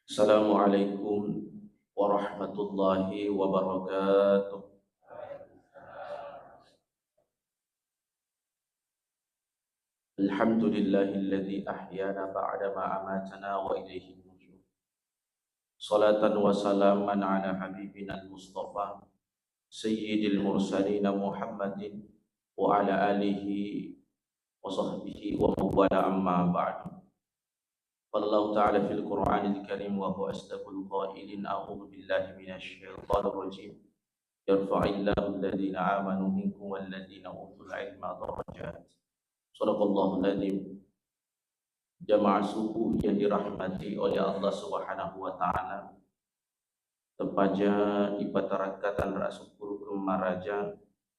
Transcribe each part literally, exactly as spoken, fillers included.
Assalamualaikum warahmatullahi wabarakatuh. Alhamdulillahilladzi ahyana ba'da ma amatana wa ilaihin nusyur. Salatan wa salaman ala habibina al-Mustafa sayyidil mursalina Muhammadin wa ala alihi wa sahbihi wa mawala, amma ba'du. Qala Allahu ta'ala fil Qur'anil Karim wa huwa asdaqul qailin, a'udzu billahi minasy syaithanir rajim. Yarfa'illahu alladhina amanu minkum walladhina utul ilma darajat. Sadaqallahul adzim. Jamaah subuh yang dirahmati oleh Allah Subhanahu wa Ta'ala, tepaja ipatarakka tanra asukkurukeng maraja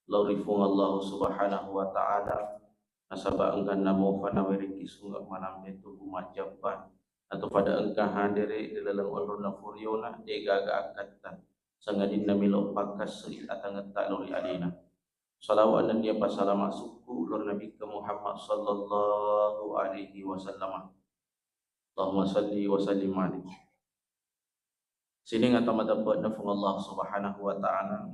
lao ri Puang Allah Subhanahu wa Ta'ala, nasaba engka namofa nawerekki sunge manampe tubu majjappa, atau pada engka hadere ri laleng onronna furiona, degaga akkatta, sangadinna melo pakkasri atangetta lao ri alena. Salawat nennia pasalama sukku lao ri Nabikka Muhammad sallallahu alaihi wasallam. Allahumma salli wa sallim alaihi. Sining ata madebbe'na Puang Allah Subhanahu wa Ta'ala.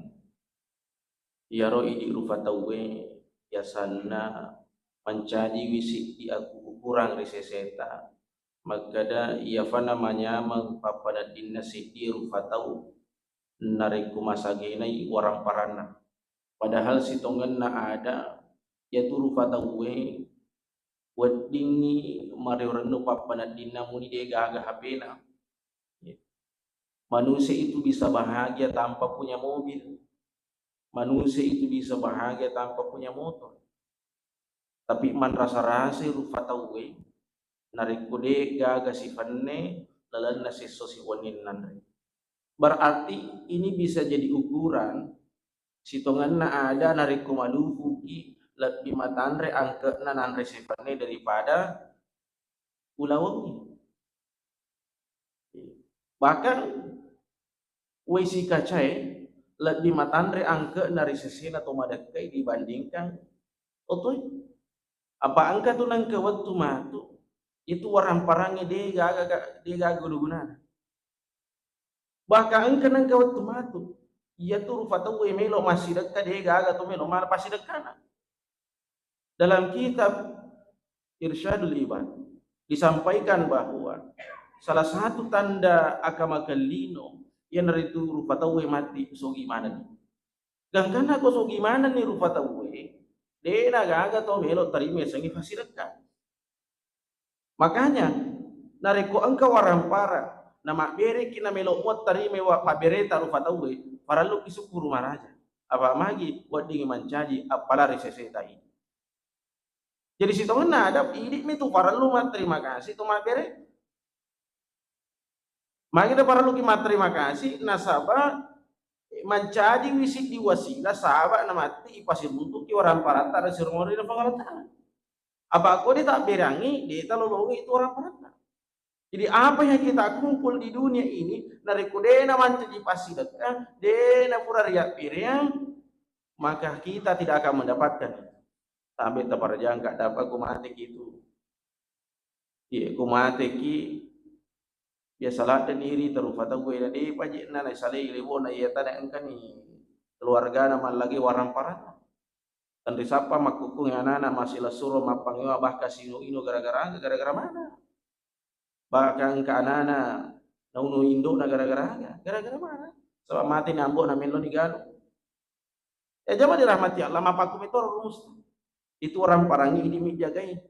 Iyaro idi rufa tauwe yasanna mancajiwi siddi aku-, ukurang ri seseta, makkeda iyafana manyameng pappaneddinna siddi rufa tau narekko masagenai waramparanna. Padahal sitongenna ada, iyatu rufa tauwe weddingngi mario rennu pappaneddinna muni degaga H P-na. Manusia itu bisa bahagia tanpa punya mobil. Manusia itu bisa bahagia tanpa punya motor. Tapi manrasa-rasai rufa tauwe narekko degaga sifenne lalenna sesso siwenni nanre. Berarti ini bisa jadi ukuran sitongenna ada narekko malupuki lebbi matanre angke'na nanre sifenne daripada ulawengngi. Bahkan wai sikacae lebbi matanre angke'na ri sesena to madekkai dibandingkan otoe. Apa engka tu nengka wettu matu, itu waramparangnge degaga, degaga guna-gunana. Bahkan engka nengka wettu matu, iyatu rufa tauwe melo massidekka degaga to melo mana passidekkana. Dalam kitab Irsyadul Ibad disampaikan bahwa salah satu tanda akamakelli lino iyanaritu rufa tauwe matti sogi manenni. Gangkanna ko sogi manenni rufa tauwe, de'na gaga to melo tarima yasengnge fassidekka. Makanya narekko engka warampara namabbereki namelo muattarimai wa pabbereta rufa tauwe, parelluki sukkuru maraja. Apa magi weddingngi mancaji appala ri seseta ini. Jadi sitongenna ada idi'mi tu parellu matterima kasih tu mabbere. Magi tu parelluki matterima kasih nasaba mancajiwi siddi wasilah saba namatti ipasiruntuki waramparatta ri sirumorina Puang Allah Ta'ala. Apa ko de tabberangi, de talolongi itu waramparatta. Jadi apa yang kita kumpul di dunia ini, narekko de namancaji passidekka, de napura riabbereang, maka kita tidak akan mendapatkan. Sampai taparajangka dapat ku mate ki itu. Iya, ku mate ki, biasa ladde ni ri tarufa tau ena de paje na naisalai lewona iya tana engkani keluargana mallagi waramparanna. Tenri sappa makkukkungi anana masila suro mappangewa bahkan sino-ino gara-gara, gara-gara mana? Bahkan engka anana nauno indokna gara-gara aga? Gara-gara mana? Sebab mate ni ambo na mello ni galu. Eh, jama dirahmati Allah, mapakku metoro rumus. Itu orang parangi ini mi jagai.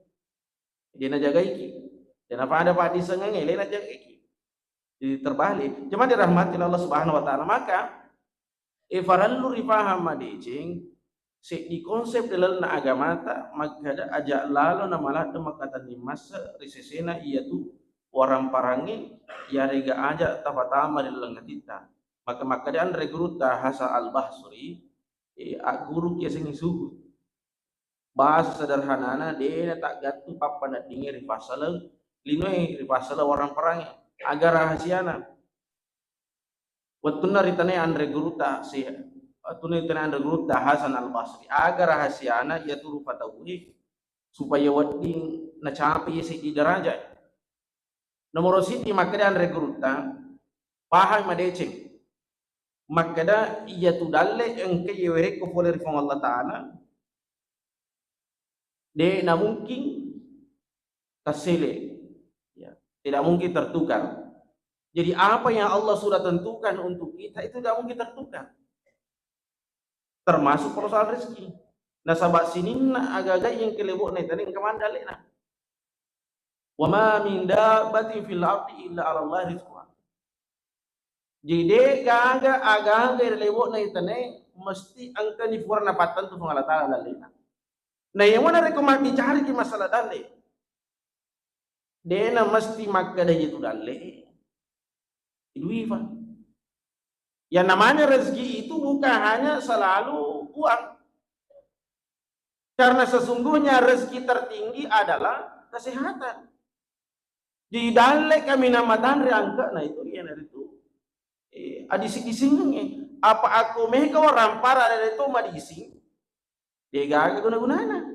Dia na jagaiki. Dia na pada padi sengengi, lena jagaiki. Jadi terbalik. Jama dirahmati Allah Subhanahu wa Ta'ala. Maka, eh, farallu ripaham madeceng, seddi konsep dalamna agamata, makkada aja lalo na maladde makatanni massa ri sesena iyatu waramparangi, yarega aja tapatama ri laleng atitta. Maka makkada anre gurutta Hasan Al-Basri, eh, agguruki yasengnge suhud. Bahasa sederhanana, de na taggattu pappaneddingnge ri passaleng linoe, ri passaleng waramparangnge. Aga rahasiana? Wettunna ritanai anre gurutta si, wettunna ritanai anre gurutta Hasan Al-Basri, aga rahasiana iyatu rupa tauwe supaya wedding nacapai seddi daraja? Nomoro siddi makkeda anre gurutta, pahang madeceng. Makkeda iyatu dalle engka iwerekko pole ri Puang Allah Ta'ala, de' na mungkin tassele. Ya, tidak mungkin tertukar. Jadi apa yang Allah sudah tentukan untuk kita itu tidak mungkin tertukar. Termasuk persoalan rezeki. Nasaba sininna aga-aga yang kelebo'na itane engka maneng dalle'na. Wa ma min dabbatin fil ardi illa 'ala Allahi rizquha. Jadi de' gaga aga-aga ri lebo'na itane mesti engkani pura napattentu Puang Allah Ta'ala dalle'na. Nah, iya mana rekko mabbicaraki masalah dalle', de'na mesti makkeda itu dalle'. Iduifa. Yang namanya rezeki itu bukan hanya selalu uang. Karena sesungguhnya rezeki tertinggi adalah kesehatan. Jadi dalle' kaminang matanre angke'na itu, iyanaritu, eh, adising-disingengnge. Apa akko mega warampara ada itu madising, de'gaga guna-gunana.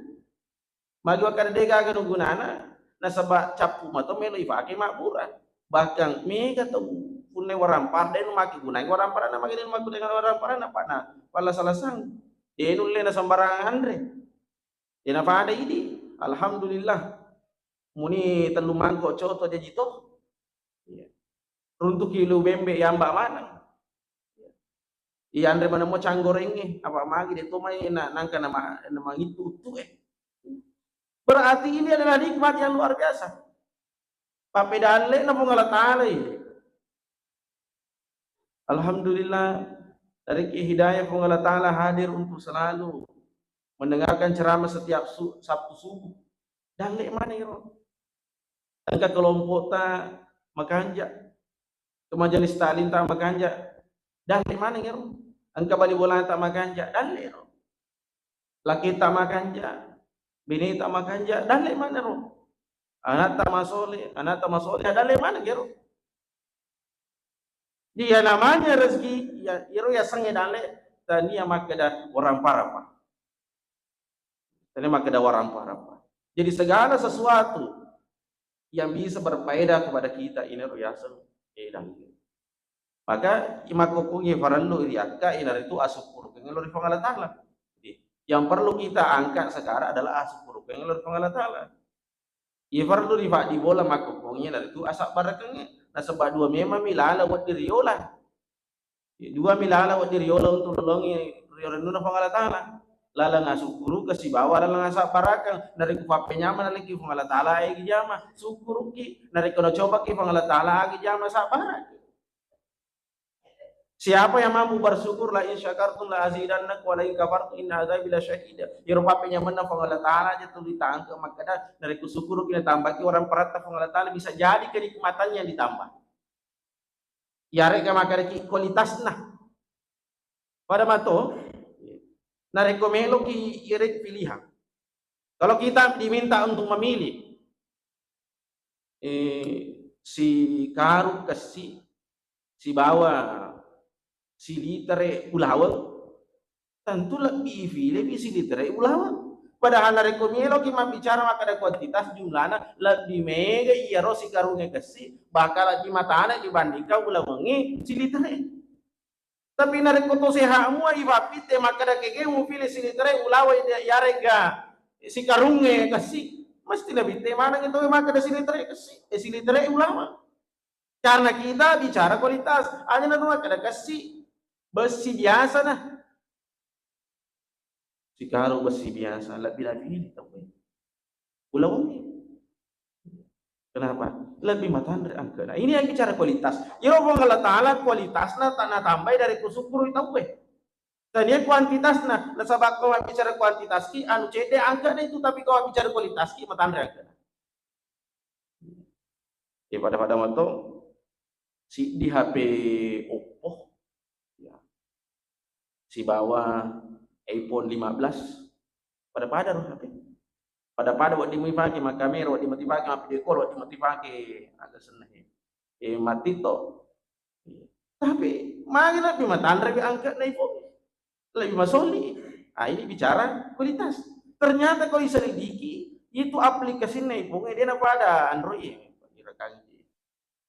Magi wakkada de'gaga guna-gunana, nasaba cappu mato melo ifake mabbura. Bahkan mega tau punna warampara de' nu make gunai waramparanna, magi de' nu make gunai waramparanna, apa na palla salasang. De' nulle na sembarangan anre. De' napada idi. Alhamdulillah. Muni tellu mangkok coto jaji to. Iya. Runtuki lu bembe yamba maneng. Iya, anre maneng mo canggorengnge, apa magi de' to mai na, nangka nama, namangittu uttu e. Berarti ini adalah nikmat yang luar biasa. Pappedalle'na Puang Allah Ta'ala ini. Alhamdulillah, narekki hidayah Puang Allah Ta'ala hadir untuk selalu mendengarkan ceramah setiap su-, Sabtu subuh. Dalle' maneng ro. Engka kelompokta makanja', ke majelis taklimta makanja', dalle' maneng ro. Engka bali bolata makanja', dalle' ro. Laketa makanja', beneta makanja', dalle' maneng ro. Anatta masole, anatta masole, dalle' maneng ro. Dia namanya rezeki, ya, iro yasengnge dalle', tania makkeda warang parapa. Tania makkeda warang parapa. Jadi segala sesuatu yang bisa berfaedah kepada kita, ini ro yaseng, eh, dalle'. Maka, imakkukkungngi farellu ri akka, inaritu asukkurukeng lo ri Puang Allah Ta'ala. Jadi, yang perlu kita angkat sekarang adalah asukkurukeng lo ri Puang Allah Ta'ala. Iya farellu rifaddi bola makkukkungngi, inaritu asabbarakeng. Nasaba dua memang mi lala wedding riola. Dua mi lala wedding riola untuk lolongi ri orennuna Puang Allah Ta'ala. Laleng asukkuruka sibawa laleng asabbarakeng. Narekko pappenyameng nalekki Puang Allah Ta'ala, agi jama, sukkuruki. Narekko nacobaki Puang Allah Ta'ala, agi jama, sabbaraki. Siapa yang mampu bersyukur, la in syakartum la azidannakum wa la in kafartum inna adzabi lasyadid. Iyaro pappenyamenna Puang Allah Ta'ala aja tu ditangke makkeda, narekko sukkuruki natambaki warang paratta Puang Allah Ta'ala, bisa jadi kenikmatannya ditambah. Iyarega makkedaki kualitasna. Pada mato, narekko meloki iyarega pilihan. Kalau kita diminta untuk memilih, eh, sikarung kessi sibawa silitere ulaweng, tentu lebbi ifilepi silitere ulaweng. Padahal narekko meloki mabbicara makkeda kuantitas jumlana, lebbi mega iyaro sikarungnge kessi, bahkan lebbi matana dibandingkan ulawengnge silitere. Tapi narekko to sehat mua, ipappitte makkeda kege mufile silitere ulaweng iyarega sikarungnge kessi, mesti nabitte maneng tau makkeda silitere kessi, eh, silitere ulaweng. Karena kita bicara kualitas, aja na makkeda kessi, bessi biasa na. Sikarung bessi biasa, lebbi napilih tau. Ulawengnge. Kenapa? Lebbi matanre angke'na. Ini yang bicara kualitas. Iyaro Puang Allah Ta'ala kualitasna ta-, natambai dari kusukkuru tauwe. Tania kuantitasna. Nasaba ko mabbicara kuantitaski, anu cedde angke'na itu, tapi ko mabbicara kualitaski, matanre angke'na. Ya, pada-pada mato, siddi H P Oppo, ya, sibawa iPhone lima belas, pada-pada ro H P. Pada-pada wedding mipake makkamera, wedding mipake mapvideo call, wedding mipake aga senna he. Eh, mattiktok. Tapi magi lebbi matanre angke'na iPhone. Lebbi masoli. Ah, ini bicara kualitas. Ternyata kalau diselidiki, itu aplikasinya iPhone, dia na pada Android ya. Direkangi.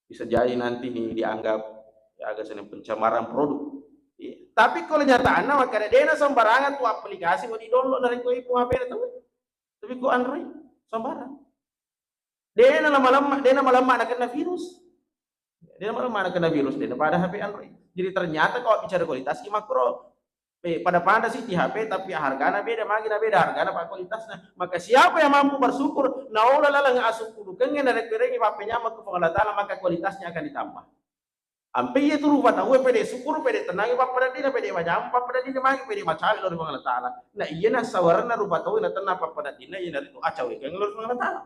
Bisa jadi nanti ini dianggap, ya, aga seneng pencemaran produk. Iya. Tapi kalau nyatana makkeda dena sembarangan tu aplikasi mau di-download narekko iPhone H P na tau. Tapi ko Android sembarang. Dena lama-lama, dena malemma nakenna virus. Dena malemma nakenna virus, dena pada H P Android. Jadi ternyata kalau bicara kualitas ki makro. Eh, pada-pada sih di H P, tapi hargana beda, magi na beda hargana, pak, kualitasnya. Maka siapa yang mampu bersyukur, naola laleng asukkurukengnge narekko erengngi pappenyameng ku Puang Allah Taala, maka kualitasnya akan ditambah. Ampe iya tu rupa tau pede syukur, pede tenangi pappeneddinna, pede manyameng pappeneddinna, magi pede macawe lao ri Puang Allah Taala. Nah, iya nassawarenna rupa tau na tenang pappeneddinna, iyanaritu acawekeng lao ri Puang Allah Taala.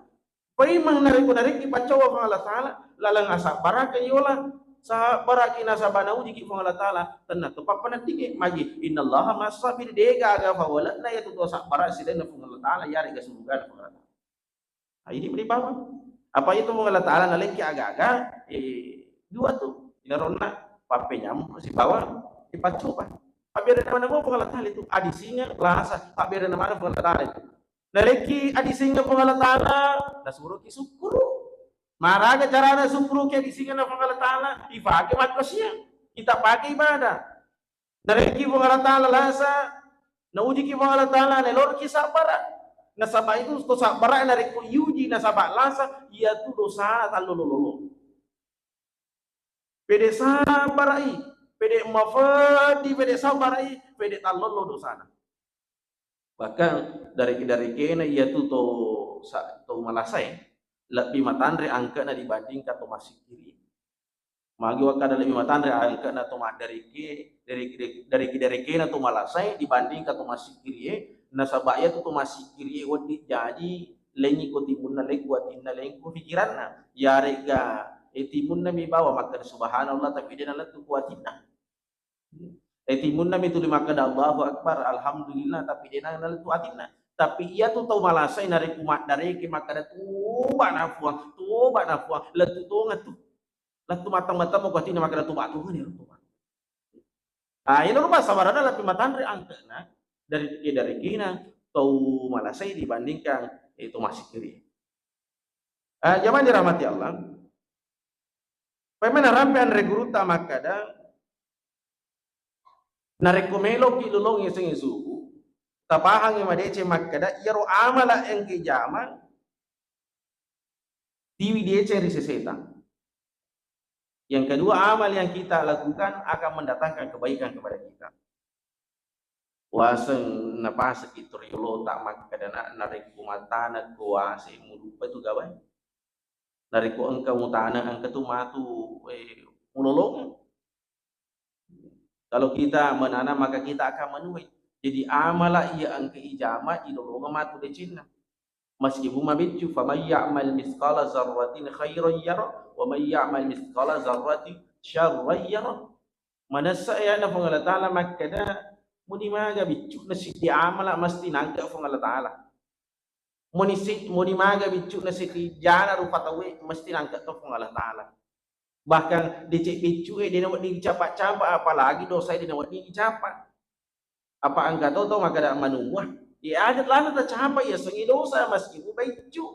Paimeng narekko narekki paccowa Puang Allah Taala, laleng asabbaraka yola, sabbaraki nasaba naujiki Puang Allah Taala, tenna to pappeneddingnge. Magi, innallaha ma'as sabir, de gaga fawalekna iyatu to sabbara silainna Puang Allah Taala, yarega surugana Puang Allah Taala. Nah, ini meni paham. Apa itu Puang Allah Taala nalekki aga-aga, eh, dua tu. Inaronna pappenyameng sibawa dipaccoba. Pabbere mana Puang Allah Taala itu, adisingeng, lasa, pabbere mana Puang Allah Taala itu. Narekki adisingeng Puang Allah Taala, nasuroki sukkuru. Maraga carana sukkuruki adisingenna Puang Allah Taala, ipake makkasiang. Kita pake ibadah. Narekki Puang Allah Taala lasa, naujiki Puang Allah Taala, naelorki sabbara. Nasaba itu to sabbara narekko iuji nasaba lasa, iyatu dosana tallolo-lolo. Pede sabbarai, pede mafeddi, pede sabbarai, pede tallolo dosana. Bahkan dari, dari kena iyatu to sa-, to malasae lebbi matanre angkana dibandingkan to massikkiri. Magi wakkada lebbi matanre angkana to maddariki, dari, dari, dari, dari kena to malasae dibandingkan to massikkiri e, nasaba iyatu to massikkiri e wedding jaji lenyi ko timunna, lengku atinna, lengku pikiranna. Yarega, eh, timunna mi bawa makkada subhanallah, tapi de nalettu ku atinna. Eh, timunna mi tuli makkada Allahu Akbar, Alhamdulillah, tapi de nalettu atinna. Tapi iyatu tau malasai narekko maddareke makkada, "Toba na Puang, toba na Puang," lettu tongeng tu. Lettu matang-matang ko atinna makkada, "Toba tongeng ni, toba." Ah, iyana rupa sabarana lebbi matanre angkana dari, dari kena tau malasai dibandingkan, eh, tau massikkiri. Ah, jamaah dirahmati Allah. Paimeng narampe anre gurutta makkada, narekko meloki lolongi sengnge subuh, tapahangngi madeceng makkada, iyaro amala engka ijama, tiwi deceng ri seseta. Yang kedua, amal yang kita lakukan akan mendatangkan kebaikan kepada kita. Waseng napaseki to riolota makkada, na-, narekko matanekko wase mulupa tu gawai. Narekko engka mutaneng, engka tu matu, eh, mulolongeng. Kalau kita menanam, maka kita akan menuai. Jadi amala iya engka ijama, ilolongeng matu decenna. Meskipun mabeccu, "Faman ya'mal mithqala dzarratin khairan yarah, wa man ya'mal mithqala dzarratin syarran yarah." Manessa ayana Puang Allah Taala makkada, muni maga biccu'na siddi amala mesti nangka Puang Allah Taala. Muni si-, muni maga biccu'na siddi jana rupa tauwe mesti nangka to Puang Allah Taala. Bahkan deceng biccu'e de nawedding dicapa-capa, apalagi dosae de nawedding dicapa. Apa engka to, to makkada manuwa, iya aja lana tacapa, iya sengi dosa meskipun beccu.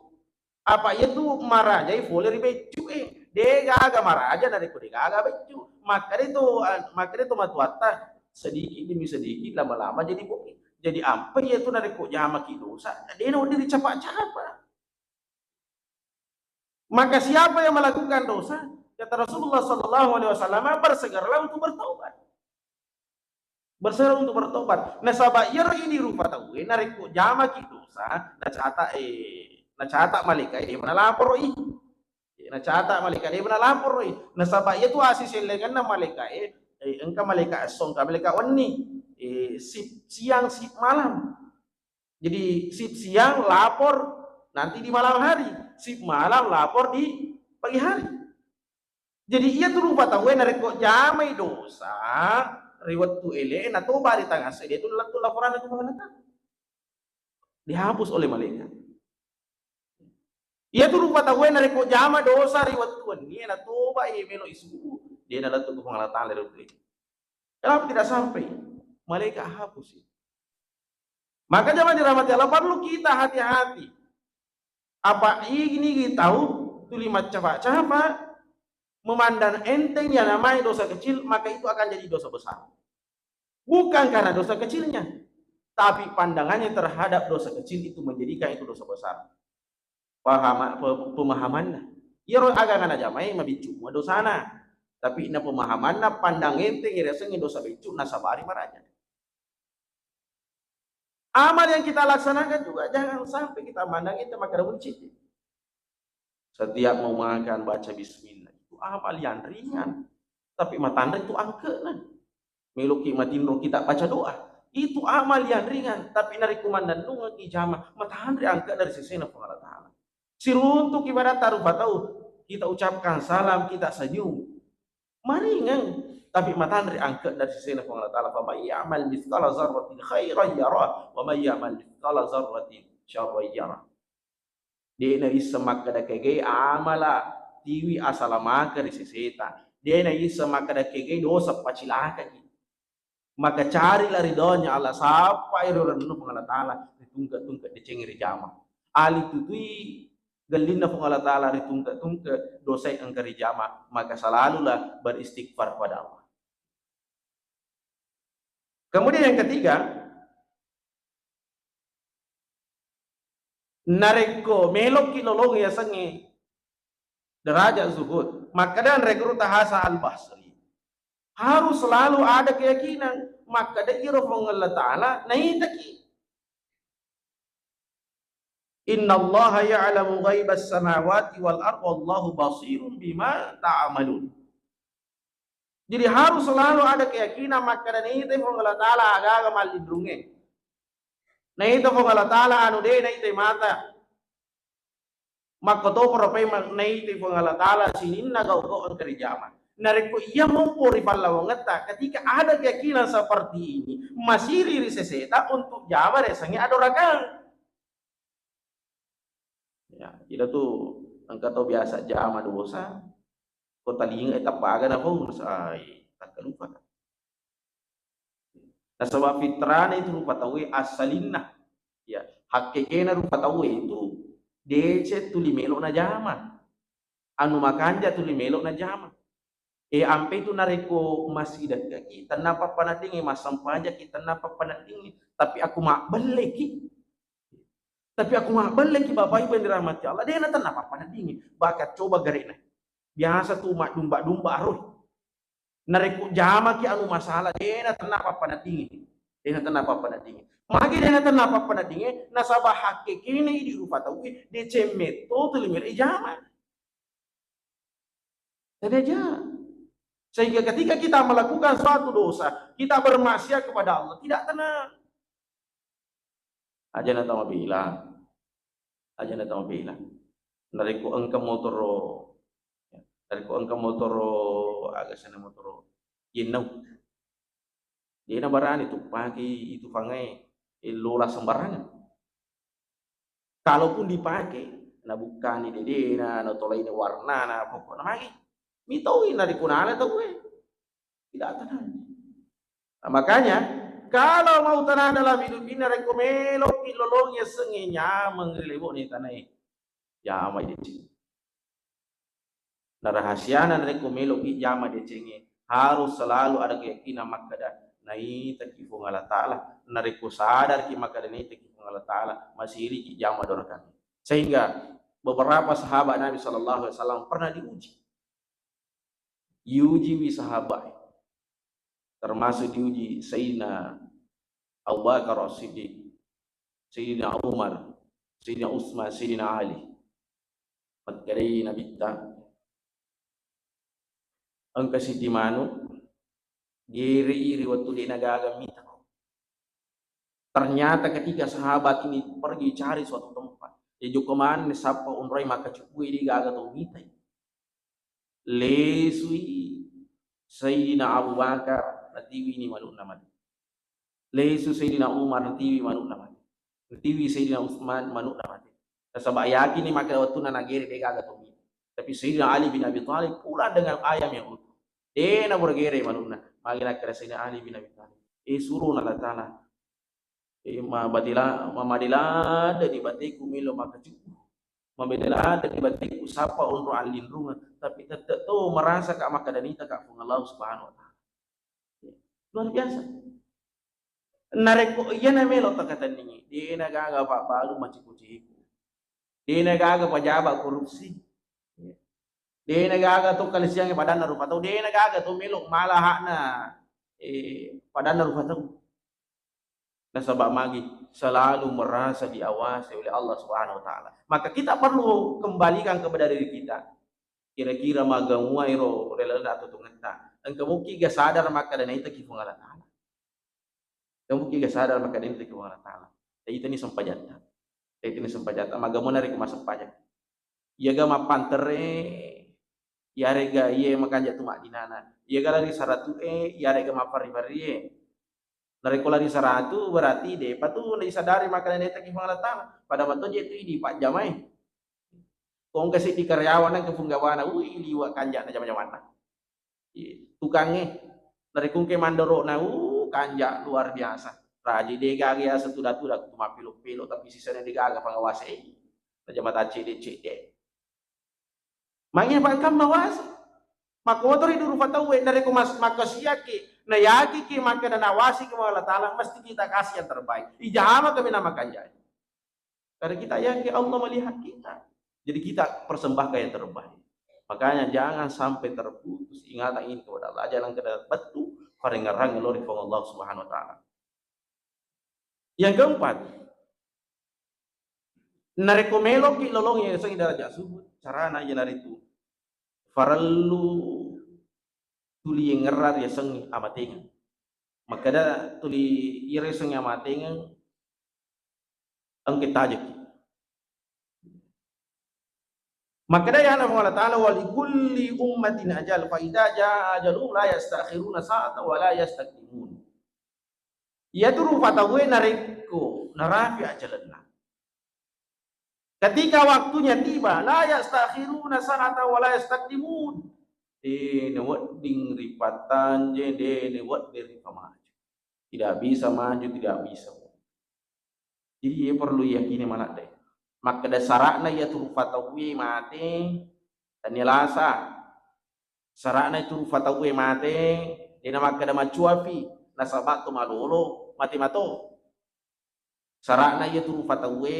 Apa iya tu marajai fole ri beccu e. De gaga maraja narekko de gaga beccu. Makkada to, ah, makkada to matuatta, sedikit demi sedikit, lama-lama jadi bukit. Jadi ampe iya tu narekko jamaki dosa, de nawedding dicapa-capa. Maka siapa yang melakukan dosa, kata Rasulullah sallallahu alaihi wasallam, bersegeralah untuk bertaubat. Bersegera untuk bertobat. Nasaba iyaro idi rupa tauwe narekko jamaki dosa, nacata, eh, nacata malaika e, de manalaporoi. Eh, nacata malaika e, de manalaporoi. Nasaba iyatu asi sellengenna malaika e, eh, engka malaika esso, engka malaika wenni. Eh, sip siang, sip malam. Jadi sip siang lapor nanti di malam hari, sip malam lapor di pagi hari. Jadi iya tu rupa tauwe narekko jamai dosa ri wettu ele, natoba ri tangasse, de tu lettu laporanna ku Puang Allah Taala. Dihapus oleh malaikat. Iya tu rupa tauwe narekko jama dosa ri wettu wenni, natoba, eh, melo isubu, de nalettu ku Puang Allah Taala ri wettu ele. Kenapa tidak sampai? Malaikat hapus itu. Maka jamaah dirahmati Allah, perlu kita hati-hati. Apa ini tau tuli maccafa-cafa, memandang enteng yang namanya dosa kecil, maka itu akan jadi dosa besar. Bukan karena dosa kecilnya, tapi pandangannya terhadap dosa kecil itu menjadikan itu dosa besar. Pahama-, pe-, pemahamanna. Iyaro aga-aga najamai mabiccu mua dosana. Tapi na pemahamanna pandang enteng riasengnge dosa biccu nasabari maraja. Amal yang kita laksanakan juga jangan sampai kita mandang enteng makkeda muncik. Setiap mau makan baca bismillah. Itu amal yang ringan. Tapi matanre itu angke'na. Meloki matinro kita baca doa. Itu amal yang ringan. Tapi narekko mannennungeng ijama, matanre angke dari sesena Puang Allah Ta'ala. Siruntuk ibadatta rupa tau, kita ucapkan salam, kita senyum. Maringeng, tapi matanre angke dari sesena Puang Allah Ta'ala. Faman ya'mal mithqala zarratin khairan yara, wa man ya'mal mithqala zarratin syarran yara. De' naisseng makkeda kegai amala tiwi asalamaka ri seseta. De' naisseng makkeda kegai dosa pacilakaki. Maka carilah ridhonya Allah, sappai ri rennu Puang Allah Ta'ala, ritungke-tungke decengnge rijama. Ali tutui gellinna Puang Allah Ta'ala ritungke-tungke dosai engka rijama, maka selalulah beristighfar pada Allah. Kemudian yang ketiga, narekko melokki lolong yasengnge derajat zuhud, makkeda Anre Guru Tahasa Al-Basri, harus selalu ada keyakinan makkeda iro Puang Allah Ta'ala naitaki. Innallaha ya'lamu ghaibas samawati wal ard wallahu basirun bima ta'malun. Jadi harus selalu ada keyakinan makkeda naitai Puang Allah Ta'ala agaga mallinrungnge. Naita Puang Allah Ta'ala anu de' naitai mata. Makkotoparo pai ma-, naitai Puang Allah Ta'ala sininna gau-gau engka rijama. Narekko iya mompo ri pallawangetta, ketika ada keyakinan seperti ini, masiri ri seseta untuk jama riasengnge adorakang. Ya, ida tu engka tau biasa jama dosa, ko talinga tappa aga napau, sai takkalupa. Nasaba fitrana itu rupa tauwe assalinna. Ya, hakkekena rupa tauwe itu deceng tuli melo najama. Anu makanja tuli melo najama. E, ampe itu narekko masidekkaki, tenna pappaneddingngi, massempajaki, tenna pappaneddingngi, tapi aku mabbelleki. Tapi aku mabbelleki, Bapak Ibu yang dirahmati Allah, dena tenna pappaneddingngi. Bahkan coba garena. Biasa tu maddumba-dumba aroi. Narekko jamaki anu masalah, dena tenna pappaneddingngi. Dena tenna pappaneddingngi. Magi dena tenna pappaneddingngi, nasaba hakkekena idi rupa tauwe, deceng metto tuli melo ijama. Tadi aja. Sehingga ketika kita melakukan suatu dosa, kita bermaksiat kepada Allah, tidak tenang. Aja na tau mabela. Aja na tau mabela. Narekko engka motoro, narekko engka motoro, aga sana motoro, yennau. Dena barani tuppaki itu fangai, eh, lola sembarangan. Kalaupun dipakai, nabukkani dedena, natolaini warnana, pokokna magi mitaui narekko nala tauwe. Tidak tenang. Nah, makanya kalau mau tenang dalam hidup ini, rekko meloki lolongi yasengnge nyameng ri lebo'na tanae, jamai deceng. Na rahasiana narekko meloki jama decengnge, harus selalu ada keyakinan makkeda naitaki Puang Allah Ta'ala. Narekko sadarki makkeda naitaki Puang Allah Ta'ala, masiriki jama dorakang. Sehingga beberapa sahabat Nabi sallallahu alaihi wasallam pernah diuji. Diujiwi sahabat, termasuk diuji Sayyidina Abu Bakar As-Siddiq, Sayyidina Umar, Sayyidina Utsman, Sayyidina Ali. Makkedai Nabitta, engka siddi manu, gerei ri wettu de'na gaga mitako. Ternyata ketika sahabat ini pergi cari suatu tempat, ya jokka manenni sappa onroi makkacubbui, de gaga tau mitai. Lesui Sayyidina Abu Bakar, natiwini manu'na mate. Lesu Sayyidina Umar, natiwi manu'na mate. Natiwi Sayyidina Utsman, manu'na mate. Nasaba yakini makkeda wettunna nagere de gaga tau mitai. Tapi Sayyidina Ali bin Abi Thalib pulang dengan ayam yang utuh. De naburgere manu'na. Magi nakkeda Sayyidina Ali bin Abi Thalib, eh, surona Allah Ta'ala, eh, mabatila-, mamadiladani bateku melo makkacubbu. Mamadiladani bateku sappa onro allinrungeng. tapi tetteq to merasa ka makkeda nita ka Puang Allah Subhanahu wa Ta'ala. Luar biasa. Narekko iyana melo takatenningi, de na gaga pabbalu maciku-ciku. De na gaga pajaba korupsi. De na gaga to kalisiangnge padanna rupa tau, de na gaga to melo mala hakna, eh, padanna rupa tau. Nasaba magi? Selalu merasa diawasi oleh Allah Subhanahu wa Ta'ala. Maka kita perlu kembalikan kepada diri kita. Kira-kira maga mua ero ri lalenna atuotongetta. Engka muki ga sadar makkeda naitaki Puang Allah Ta'ala. Engka muki ga sadar makkeda naitaki Puang Allah Ta'ala. Naitani sempajatta. Naitani sempajatta. Maga mua narekko massempajang. Iyaga mappantere, iyarega iye makanja tu maddinana. Iyaga lari saratu'e, iyarega mapparri-parrie. Narekko lari saratu, berarti depa tu naisadari makkeda naitaki Puang Allah Ta'ala. Pada mato je tu idi pajjamai. Ko engka seddi karyawan engka punggawana, ui, liwe' kanja na jama-jamanna. Iya, tukangnge. Narekko engka mandoro'na, uh, kanja luar biasa. Raji de gaga yaseng tuda-tuda, tu mappelo-pelo, tapi sisana de gaga pangawase. Najama taccede-cede. Magi apa engka mawase? Makkotori duru rufa tauwe, narekko mas-, makkasiaki, nayakiki makkeda nawasiki Allah Ta'ala, mesti kita kasih yang terbaik. Ijama kami nama kanjai. Karena kita yakin Allah melihat kita. Jadi kita persembahkan yang terbaik. Makanya jangan sampai terputus ingatan ini kepada Allah. Aja langkah bettu, parengerang lori Puang Allah Subhanahu wa Ta'ala. Yang keempat, narekko meloki lolong yasengnge darajat subur, carana iyanaritu farellu tuli yengngerra riasengnge amatengeng. Makkeda tuli iyaro yasengnge amatengeng engka tajeki. Makkeda yana Puang Allah Ta'ala, "Wa likulli ummatin ajal, fa idza jaa ajaluhum la yastakhiruna sa'atan wa la yastaqdimun." Iyatu rufa tauwe narekko narapi ajalenna, ketika waktunya tiba, la yastakhiruna sa'atan wa la yastaqdimun. De nawedding ripattanjeng, de nawedding ripamaju. Tidak bisa maju, tidak bisa. Jadi, iye perlu yakini maladde. Makkeda sara'na iyatu rufa tauwe mate, tania lasa. Sara'na itu rufa tauwe mate, dena makkeda macuapi, nasaba to malolo, mate mato. Sara'na iyatu rufa tauwe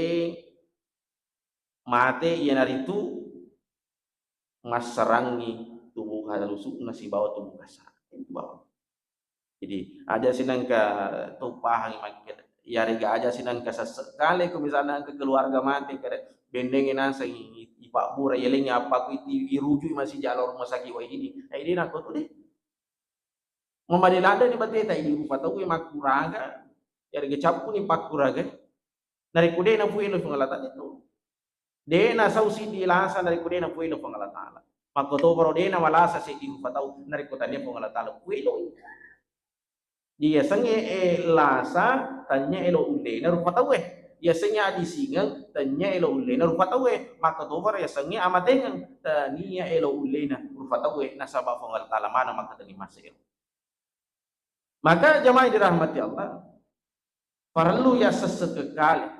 mate, iyanaritu massarangngi tubuh halusu'na sibawa tubuh kasara. Itu bawang. Jadi, aja sinengka to pahangi makkeda. Iyarega aja sinengka sesse kale ko misalna engka keluarga mate, kada bendengngi naseng i-, i-, ipabbura, yalengngi appaku iti, irujui masija lao rumah sakit wahidi. Eh, de nakko tu de. Mamade ladde ni bateta, idi rufa tauwe makkuraga, iyarega cappuni pakkuraga. Narekko de napuelo Puang Allah Ta'ala itu. De nasau siddi lasa narekko de napuelo Puang Allah Ta'ala. Makkotoparo de namalasa seddi rufa tau narekko tania Puang Allah Ta'ala pueloi. Jadi yasengnge, eh, lasa tania elo ullena rufa tauwe. Yasengnge adisingeng tania elo ullena rufa tauwe. Makkotoparo yasengnge amatengeng tania elo ullena rufa tauwe nasaba Puang Allah Ta'ala maneng makkatenni masero. Maka jamaah dirahmati Allah, parellu yassesse kale,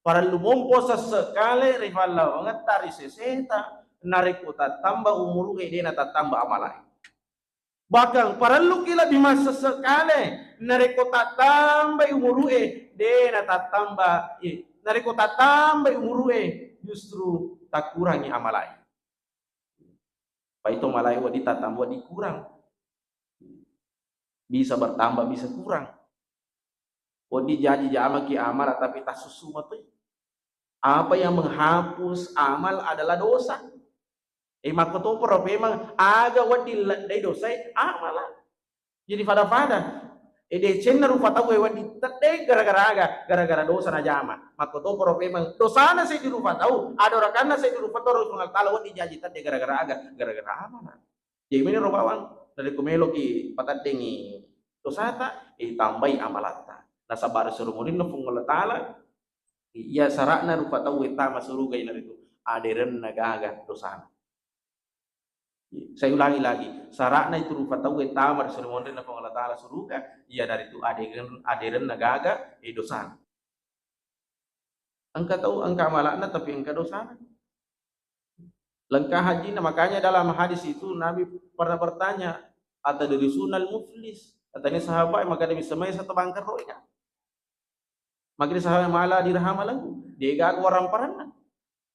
parellu mompo sesse kale ri pallawangetta, ri seseta, narekko tattamba umuru'e, de natattamba amalae. Bahkan parelluki lebbi massesse kale, narekko tattambai umuru'e, de natattamba, eh, narekko tattambai umuru'e, justru takkurangi amalae. Paito malae wedding tattamba, wedding kurang. Bisa bertambah, bisa kurang. Wedding jaji jamaki amala tapi tassussuma toi. Apa yang menghapus amal adalah dosa. Eh, makkotoparo memang aga wedding leddai dosae, amala. Jadi pada-pada. Eh, decenna rufa tauwe wedding tedde gara-gara aga? Gara-gara dosa najama. Makkotoparo memang dosana seddi rufa tau, adorakanna seddi rufa tau ri Puang Allah Ta'ala wedding jaji tedde gara-gara aga? Gara-gara amala. Jadi meniro bawang, narekko meloki pateddengi dosata, eh, tambai amalatta. Nasaba ri suro murinna Puang Allah Ta'ala, iya sara'na rufa tauwe tama suruga iyanaritu aderenna gaga dosana. Saya ulangi lagi, sara'na itu rufa tauwe tama ri suro murinna Puang Allah Ta'ala suruga, iyanaritu aderen-, aderenna gaga, eh, dosana. Engka tau, engka amala'na, tapi engka dosana. Lengka hajinna, makanya dalam hadis itu Nabi pernah bertanya, "Atadrisunal muflis?" Katanya sahabat, "Maka ada bisa mai satu bangkerro ika?" Maka sahabat, "Mala dirhama lahu." Degaga waramparanna.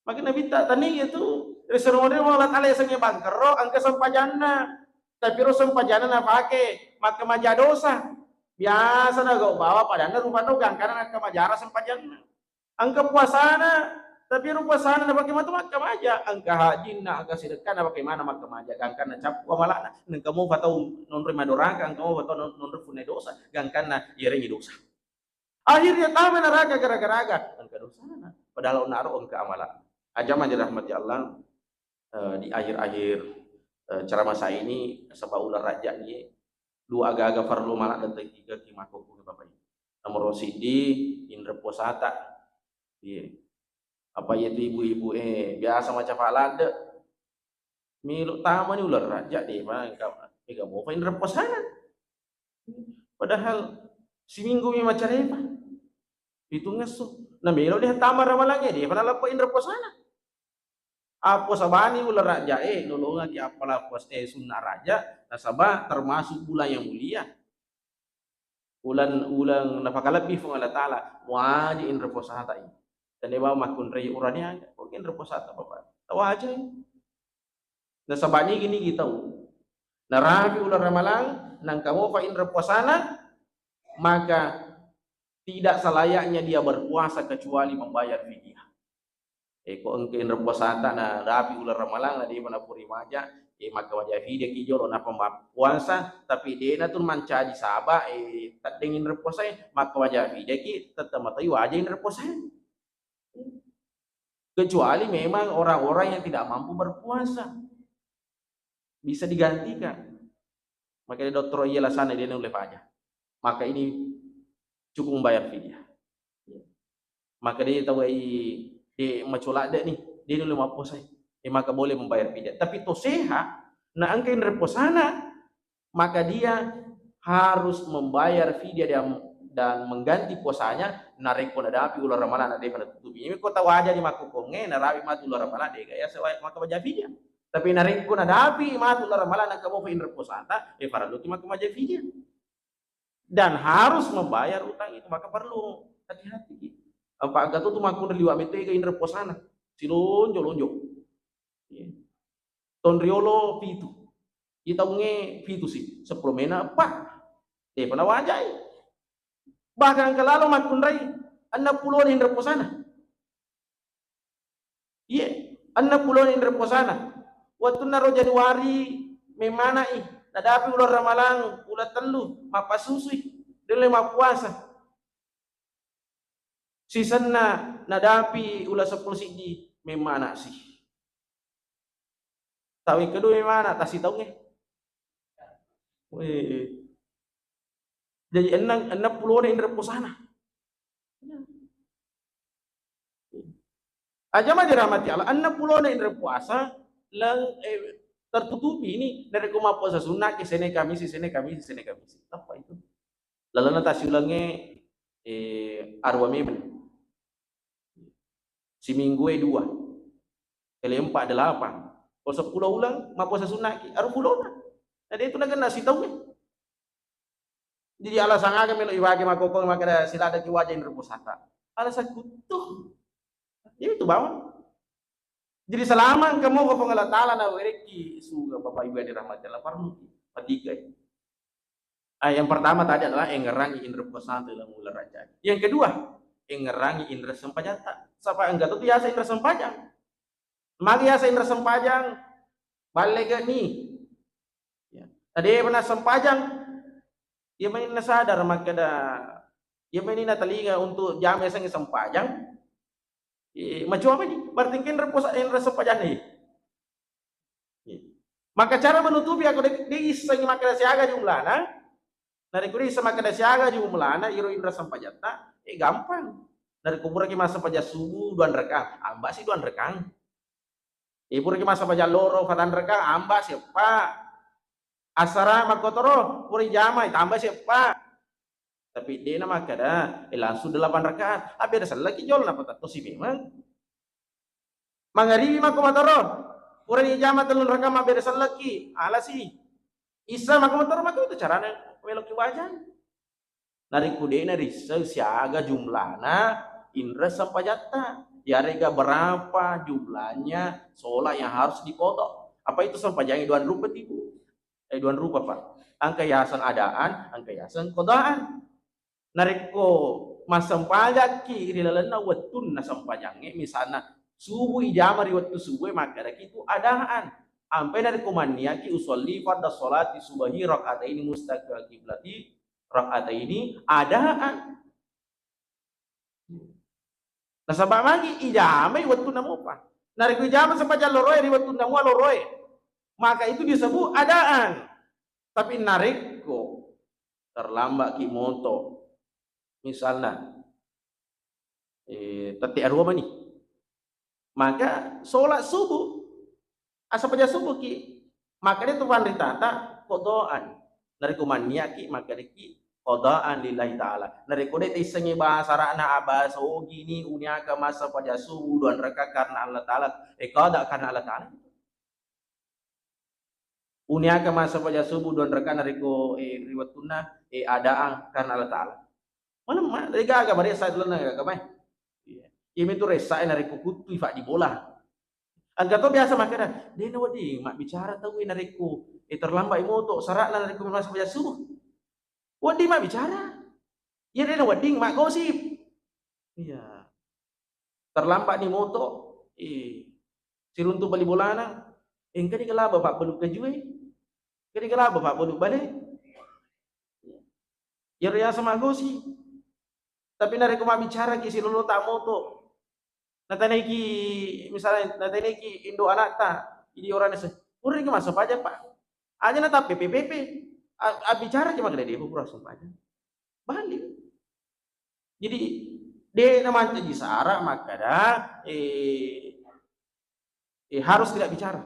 Maka Nabi tak tani itu, ri seru model Allah Ta'ala yasengnge bangkerro, engka sempajanna. Tapi ro sempajanna napake, makkamaja dosa. Biasa na gau bawa padanna rupa to gangkana nakkamajara sempajanna. Engka puasana, tapi ero puasana napake matu makkamaja, engka hajinna, engka sidekkana, napake mana makkamaja, gangkanna cappu amala'na, engka mofa tau nonroi madoraka, engka mofa tau non-, nonroi funne dosa, gangkanna iyarengngi dosa. Akhirnya tama neraka gara-gara aga, engka dosana. Padahal onnaro engka amala. Ajama dirahmati Allah, eh, di akhir-akhir, eh, ceramah saya ini, sebab uleng Rajab ni, dua aga-aga farlu mala dan tiga ki makkukku Bapak Ibu. Nomor siddi, inre puasata. Iya. Apa iya tu ibu-ibu, eh, biasa macafa ladde. Melo tamani uleng Rajab, depa engka, mega mofa inre puasana. Padahal siminggu mi macarepa. Pitungngesso. Na melo de tama ramalangnge, depa naleppa inre puasana. Appo sabani uleng Rajab e, lolongaki appala puas-, eh, sunna Rajab, nasaba termasuk bulan yang mulia. Uleng, uleng napakalebbi Puang Allah Ta'ala, wajib inre puasata i. Tania bawang makkunrai uraniaga, kok inre puasata Bapak? Tawajai. Nasaba nigi-nigi tau. Narapi uleng Ramalang, nangka mofa inre puasana, maka tidak selayaknya dia berpuasa kecuali membayar fidyah. E, ko engka inre puasata na rapi uleng Ramalang, na depa napuri maja, e, makkamaja fidyah ki jolo, nappa mappuasa, tapi de'na tu mancaji saba, e, teddeng inre puasae, makkamaja fidyah ki, tette matai waja inre puasae. Kecuali memang orang-orang yang tidak mampu berpuasa. Bisa digantikan. Maka dokter iya lasana dia nulle faja. Maka ini cukup membayar fidyah. Maka dia tahu ai, dia macola dek nih, dia nulle mappuasai. Eh, maka boleh membayar fidyah. Tapi to sehat, na engka inre puasana, maka dia harus membayar fidyah dan, dan mengganti puasanya narekko nadapi uleng Ramalang na depa natutupi. Ini ko tawaja di makkukkongnge, narapi matu uleng Ramalang, dega ya sewa makkamaja fidyah. Tapi narekko nadapi matu uleng Ramalang, nakamofa inre puasata, eh, farelluki makkamaja fidyah. Dan harus membayar utang itu, maka perlu hati-hati. Apa engka tu makkunrai liwa metega inre puasana, silonjo-lonjo. Iya. Tonriolo pitu. Itaungnge pitu si, seppulo mena eppa. Depa nawajai. Bahkan engka lalo makkunrai enneng pulo inre puasana. Iye, enneng pulo inre puasana. Wettunna ro Januari memmanai, nadapi uleng Ramalang, uleng tellu, mappasusui, delle mappuasa. Sisenna nadapi uleng seppulo siddi, memmana si. Tawe kedua memmana, tasitaungnge. Weh. Jadi enneng, enneng pulona inre puasana. Ajama dirahmati Allah, enneng pulona inre puasa, leng-, eh, tertutupi ini, narekko mappuasa sunna ke Senin Kamis, Senin Kamis, Senin Kamis. Apa itu? Lalenna tasiulengnge, eh, aruwa memeng. Siminggu e dua. Kali empat, delapan. Ko seppulo uleng, mappuasa sunna ki, aru pulona. Na de tu nagenna sitaungnge. Jadi alasan aga melo iwage makkokko makkeda siladeki waja inre puasata? Alasan kuttu. Jadi itu bawang. Jadi selama engka moga Puang Allah Taala nawerekki suga, Bapak Ibu yang dirahmati Allah, parelluki patigai. Ah, yang pertama tadi adalah engngerangi inre puasata dalam uleng Rajab. Yang kedua, engngerangi inre sempajatta. Sapa engka tu biasa inre sempajang. Magi biasa inre sempajang, balle gani. Ya. Tadi pernah sempajang, ia main sadar makkeda, ia main talinga untuk jam biasanya sempajang. Eh, macam apa ni? Berarti kan inre puasa, inre sempajang ni. Maka cara menutupi, ako de, de issengi makkeda siaga jumlana, narekko de isseng makkeda siaga jumlana iro inre sempajatta, eh, gampang. Narekko puraki massempajang subuh dua rakaat, amba si dua rakaat. Eh, puraki massempajang loro patang rakaat, amba si eppa. Asara makkotoro, pura jamai, tambah si eppa. Tapi de na makkeda, eh, langsung delapan rakaat. Abbeda sellaki jolo, napatetto si memang. Mangaribi makko matoro. Purani ijama tellu raka mabbere sellekki, alasi. Isa maka motoro maka itu carana meloki wajang. Narekko de'na risseng siaga jumlana inre sempajatta, yarega berapa jumlahnya sholat yang harus diqadha. Apa itu sempajangnge dua rupa tipu? Eh, dua rupa, Pak. Engka yaseng adaan, engka yaseng qadaan. Narekko massempajakki ri lalenna wettunna sempajangnge, misalna subuh ijama ri wettu subuh, makkedaki itu adaan. Ampai narekko manniaki usolli fardhu sholati subahi rakataini mustaqbil kiblati rakataini adaan. Nasaba magi ijamai wettunna mupa. Narekko ijama sempajang loroe ri wettunna mua loroe, maka itu disebut adaan. Tapi narekko terlambat ki moto, misalna, eh, tette arua mani, maka sholat subuh, asempajang subuh ki, maka de tu panritata qadaan. Narekko manniaki, maka deki qadaan lillahi ta'ala. Narekko de taissengi bahasa ara'na, abahasa ogi ni uniaka massempajang subuh dua raka karena Allah Ta'ala, eh, qada karena Allah Ta'ala. Uniaka massempajang subuh dua raka narekko, eh, ri wettunna, eh, adaan karena Allah Ta'ala. Malemma, de gaga maressa lalenna gaga mai. Iya. Iyami tu ressa, eh, narekko kuttui faddi bola. Engka to biasa makkeda, de nawedding mabbicara tau, eh, narekko, eh, terlambat moto, sara'na narekko massempajang subuh. Wedding mabbicara. Iya, de nawedding maggosip. Iya. Terlambat ni moto, eh, siruntu bali bolana, eh, engka ni kelaba pabbelu kajue, engka ni kelaba pabbelu bale. Iyaro yaseng maggosi. Tapi narekko mabbicara ki silolota moto, natanaiki, misalnya natanaiki indo anakta, idi orangnya se, pura ki massempajang, Pak. Aja na tappepe-pepe. A-, abbicara ki makkeda, de pura sempajang. Balik. Jadi, de namancaji sara makkeda, eh, eh, harus tidak bicara.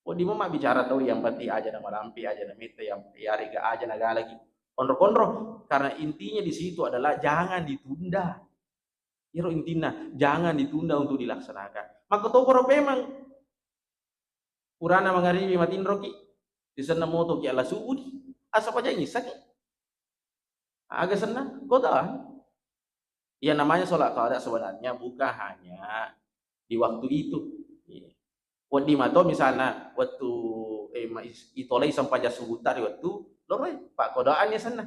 Wedding mabbicara tau, yang penting aja na malampe, aja na metta, yang, yarega aja na galaki. Onro-konro. Karena intinya di situ adalah jangan ditunda. Iyaro intinna, jangan ditunda untuk dilaksanakan. Makkotoparo memang. Purana mangaribi matinroki, disenna motoki ala subuh di, asempajang isaki. Aga senna? Godaan. Yang namanya sholat qada sebenarnya bukan hanya di waktu itu. Iya. Wedding mato misalna wettu, eh, ma-, is-, itolai sempajang subuh tadi wettu loroi, pak, godaan ya senna.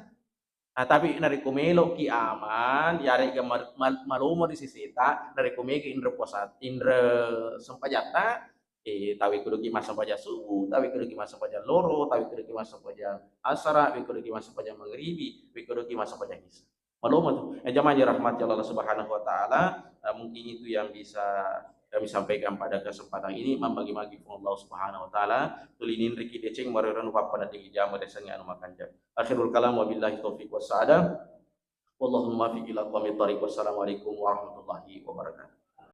Nah, tapi narekko meloki aman, yarega mar-, mal-, malomo ri seseta, narekko mega inre puasa, inre sempajatta, eh, tawi kuduki massempajang subuh, tawi kuduki massempajang loro, tawi kuduki massempajang asara, tawi kuduki massempajang magribi, tawi kuduki massempajang isya. Malomo tu. Eh, jamaah yang dirahmati Allah Subhanahu wa Ta'ala, eh, mungkin itu yang bisa kami sampaikan pada kesempatan ini. Mambagi-magi pun Allah Subhanahu wa Ta'ala, tuli ninriki deceng, marerenu pappada tinggi jama desengi anu makanja. Akhirul kalam, wabillahi taufiq wassa'adah. Wallahul muwaffiq ila aqwamit thariq. Wassalamualaikum warahmatullahi wabarakatuh.